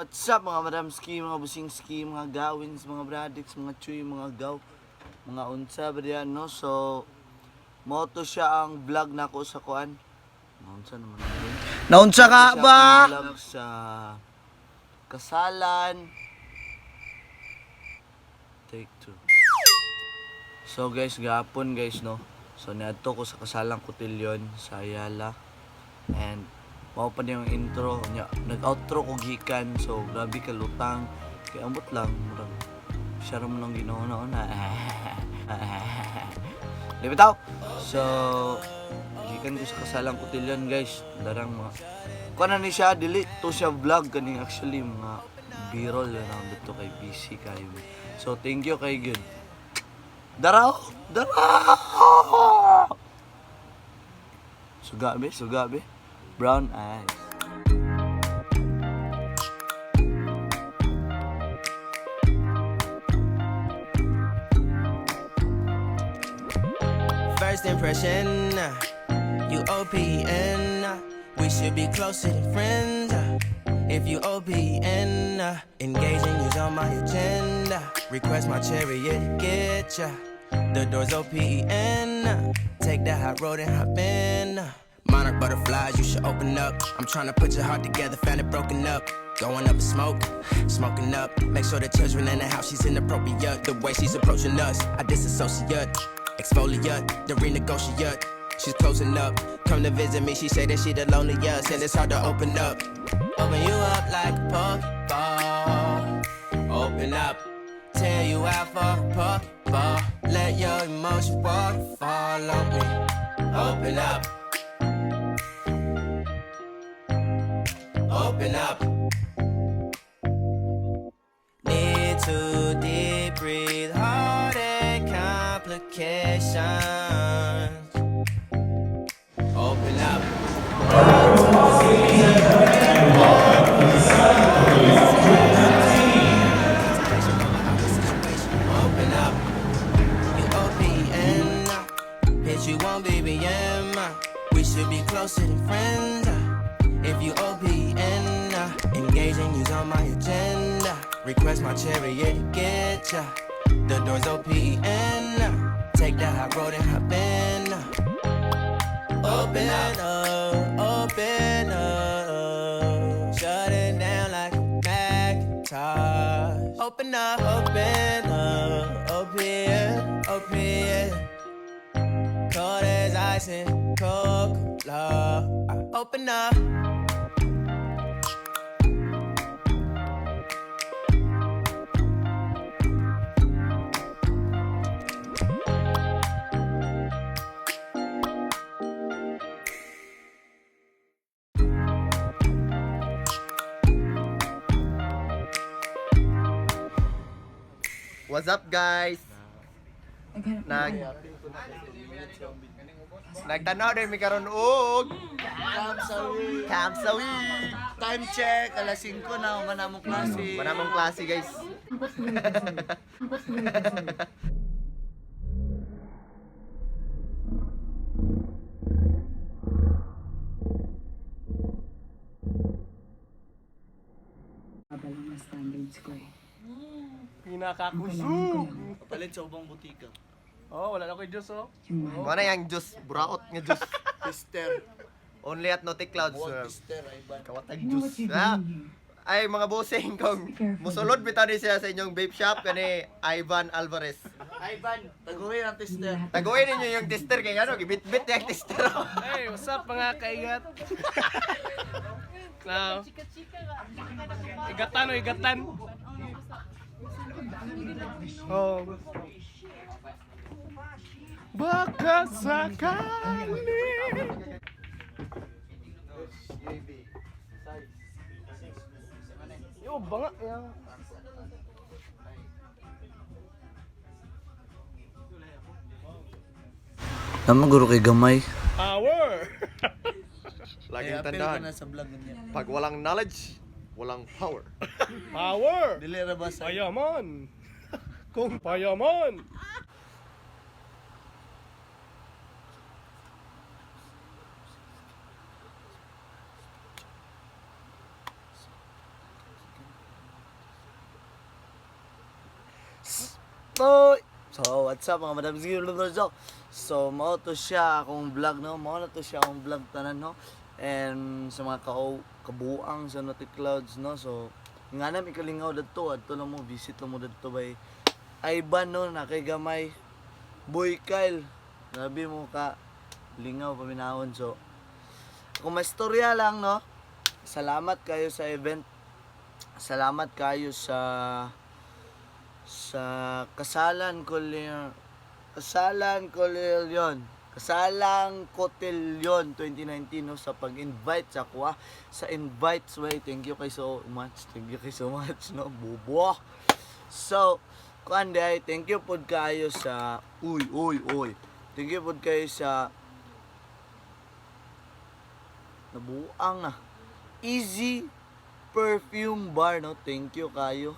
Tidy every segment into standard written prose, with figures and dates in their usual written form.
What's up, mga madamski, mga busingski, mga gawins, mga bradix, mga chuy, mga gaw, mga unsa ba diyan, no? So, moto siya ang vlog nako sa kuan. Naunsa naman yun? Naunsa ka Moto siya ba? ang vlog sa kasalan. Take two. So guys, gahapon guys, no? So niadto ko sa kasalang kutilyon sa Ayala. And mao pa niyang intro nya. Nag-outro ko gikan. So grabe ka lutang. Kaya ambot lang murag siya ra man ang Ginoo na una. Di bitaw? So gikan ko sa kasalang kutilyon guys. Darang mga kuan na ni siya, dili to siya vlog kaning actually mga B-roll na lang dito kay busy kayo. So thank you kay good. Daraw! Daraw! Sugabe, sugabe. Brown eyes. First impression, you OPN. We should be closer than friends. If you OPN, engaging you's on my agenda. Request my chariot to get ya. The door's OPN. Take the hot road and hop in. Monarch butterflies, you should open up. I'm trying to put your heart together, found it broken up. Going up in smoke, smoking up. Make sure the children in the house, she's inappropriate. The way she's approaching us, I disassociate. Exfoliate, the renegotiate. She's closing up. Come to visit me, she say that she the loneliest, and it's hard to open up. Open you up like a Pokeball. Open up, tear you out for a Pokeball. Let your emotion waterfall on me. Open up. Open up. Need to deep breathe, heart and complications. Open up. Open up. You OPN. Hit you on BBM. We should be closer than friends. If you OPN, engaging you's on my agenda. Request my chariot to get ya. The door's OPN. Take the hot road and hop in. Open up, open up. Shut it down like a Macintosh. Open up, open up, open, open. Cold as ice and Coca-Cola. I open up. What's up, guys? Nag Nagtanaw din mi karon og Kamsawi! Kamsawi. Time check! Alas 5 na, manamong klase. Manamong klase, guys. Baba lang ang standards ko eh. Pinakakusog! Palit sa ubang butika. Oh, wala na ko'y Diyos, oh. Yung mahal. Mo na yang juice, buraot nga juice. Tester. Only at Nautic Clouds. Huwag tester, Ivan. Kawatag I know what juice. you're Ah. doing here. Ay, mga bossing, kung musulod bitaw ni siya sa inyong vape shop kani Ivan Alvarez. Ivan, taguhin ang tester. Lahat ng Taguin ninyo yung tester kay ano, gibitbit yung tester. Hey, what's up, mga kaigat? Now, igatan o igatan. Oh. Baka sakali. Yo, banga. Yeah. Tama guro kay gamay. Power! Laging Appeal ko tandaan, na sa vlog niya. pag walang knowledge, walang power. Power! Dili ra ba sa Payaman! Kung payaman! Toy! So, what's up, mga madam? So, mao to siya akong vlog, no? Mao na to siya akong vlog tanan, no? And sa mga kabuang sa Naughty Clouds, no? So, nga nam ikalingaw dadto, adto lang mo, visit lang mo dadto by Ivan, no? Na kay gamay. Boy Kyle. Grabe mo ka lingaw paminawon. So, kung may istorya lang, no? Salamat kayo sa event. Salamat kayo sa kasalan ko kasalan ko yon Kasalang Cotillion 2019, no, sa pag-invite sa kuha sa invites way. Thank you kay so much, thank you kay so much, no, bubo. So kuan day, thank you pod kayo sa, uy uy uy, thank you pod kayo sa nabuang na Easy Perfume Bar, no. Thank you kayo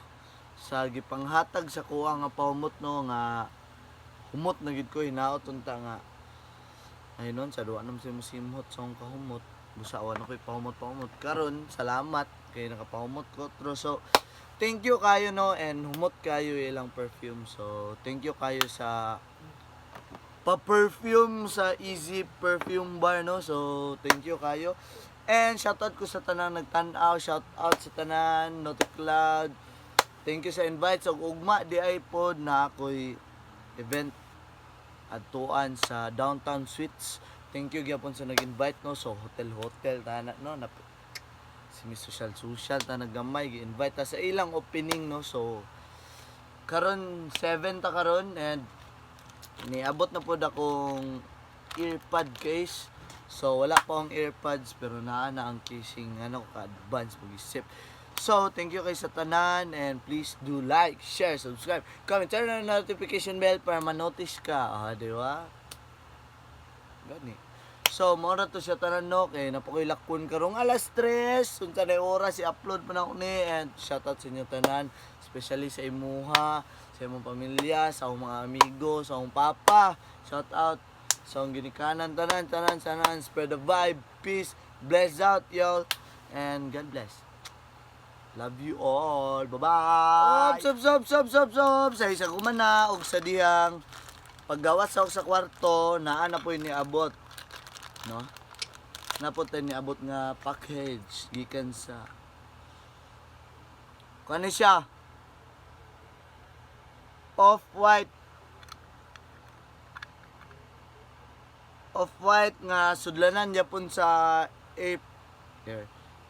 sa gipanghatag sa kuha nga paumot, no, nga humot na gid ko. Hinaot unta nga ay nun sa duwa nam simhot sa akong kahumot, busa wa na ko'y pahumot pahumot karon. Salamat kay nakapahumot ko tro. So thank you kayo, no, and humot kayo ilang perfume. So thank you kayo sa pa-perfume sa Easy Perfume Bar, no. So thank you kayo and shoutout ko sa tanang nagtan-aw. Shoutout sa tanan Naughty Cloud. Thank you sa invite. So ugma di ay pod na ako'y event adtuan sa Downtown Suites. Thank you gyapon sa nag-invite, no. So hotel hotel tana, no, na si Miss Social Social ta naggamay gi-invite ta sa ilang opening, no. So karon 7 ta karon and niabot na pod akong earpod case. So wala pa akong earpods pero naa na ang casing, ano ka advance mag-isip. So thank you kay sa tanan and please do like, share, subscribe, comment, turn on the notification bell para ma-notice ka. Ah, di ba? Gani. So, mao na to siya tanan, no, kay napakoy lakon karong alas 3. Unsa na oras i-upload pa na ako ni and shoutout sa inyo tanan, especially sa imuha, sa imong pamilya, sa akong mga amigo, sa akong papa. Shout out sa akong ginikanan tanan, tanan, tanan. Spread the vibe, peace, bless out y'all and God bless. Love you all. Bye-bye. Sub, sub, sub, sub, sub. Sa isa kumana og sa dihang paggawas sa sa kwarto, naa na po niabot. No? Napot tayo niabot nga package gikan sa kano siya? Off-white. Off-white nga sudlanan yapon sa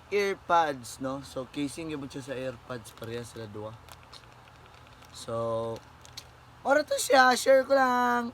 earpads, no? So, casing gyapon siya sa earpads. Pareha sila duha. So, ora to siya. Share ko lang.